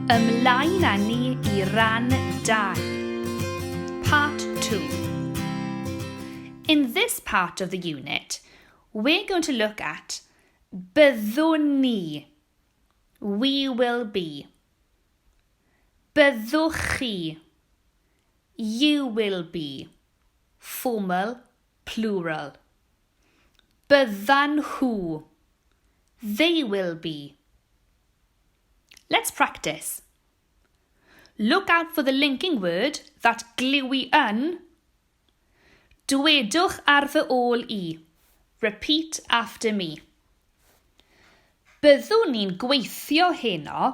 Ymlaen â ni i ran 2. Part 2. In this part of the unit, we're going to look at Byddwn ni. We will be. Byddwch chi. You will be. Formal, plural. Byddan nhw. They will be. Let's practice. Look out for the linking word, that gluey yn. Dwedwch ar fy ôl i. Repeat after me. Byddwn ni'n gweithio heno.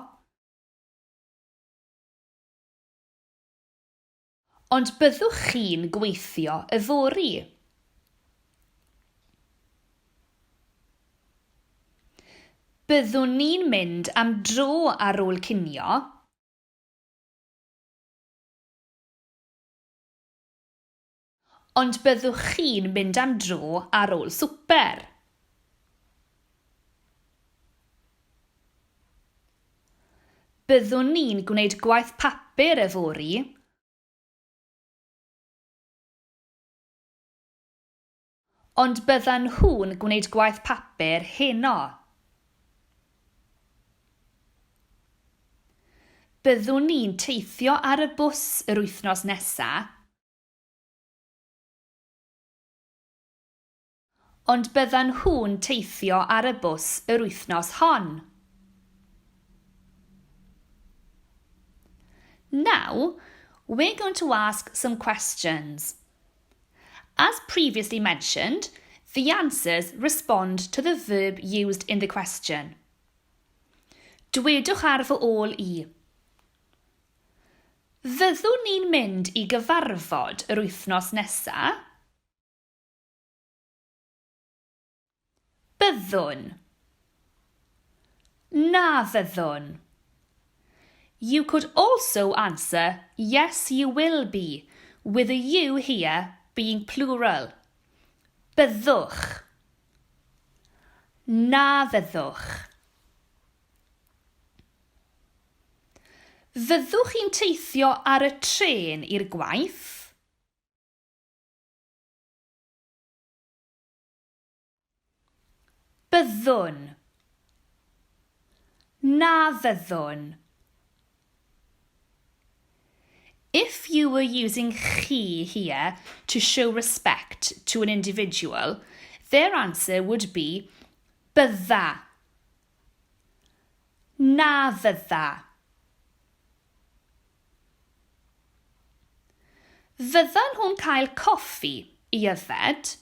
Ond byddwch chi'n gweithio yfory. Byddwn ni'n mynd am dro ar ôl cinio. Ond byddwch chi'n mynd am dro ar ôl swper. Byddwn ni'n gwneud gwaith papur yfory. Ond byddan nhw'n gwneud gwaith papur heno. Byddwn ni'n teithio ar y bws yr wythnos nesa. Ond byddan nhw'n teithio ar y bws yr wythnos hon. Now, we're going to ask some questions. As previously mentioned, the answers respond to the verb used in the question. Dwedwch ar fy ôl i. Fyddwn ni'n mynd i gyfarfod yr wythnos nesa? Byddwn. Na fyddwn. You could also answer yes you will be, with the you here being plural. Byddwch. Na fyddwch. Fyddwch chi'n teithio ar y trên i'r gwaith? Byddwn. Na fyddwn. If you were using chi here to show respect to an individual, their answer would be bydda. Na fydda. Fyddan nhw'n cael coffi i yfed?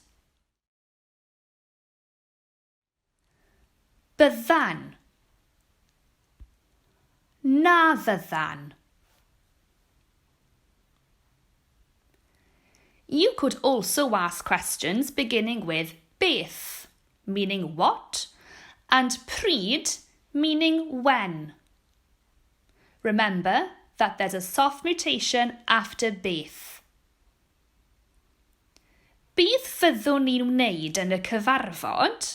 Byddan. Na fyddan. You could also ask questions beginning with beth, meaning what, and pryd, meaning when. Remember that there's a soft mutation after beth. Beth fyddwn ni'n wneud yn y cyfarfod?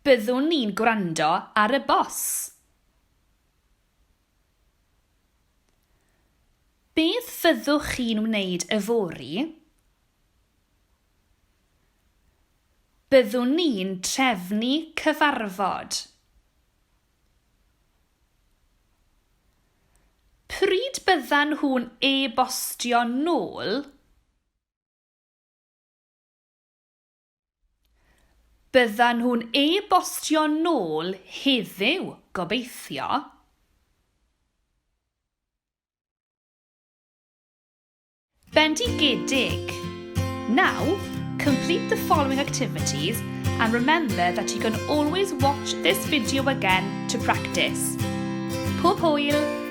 Byddwn ni'n gwrando ar y bos. Beth fyddwch chi'n wneud yfory? Byddwn ni'n trefnu cyfarfod. Pryd byddan nhw'n e-bostio nôl? Byddan nhw'n e-bostio nôl heddiw, gobeithio. Bendigedig! Now, complete the following activities and remember that you can always watch this video again to practice. Pob hwyl!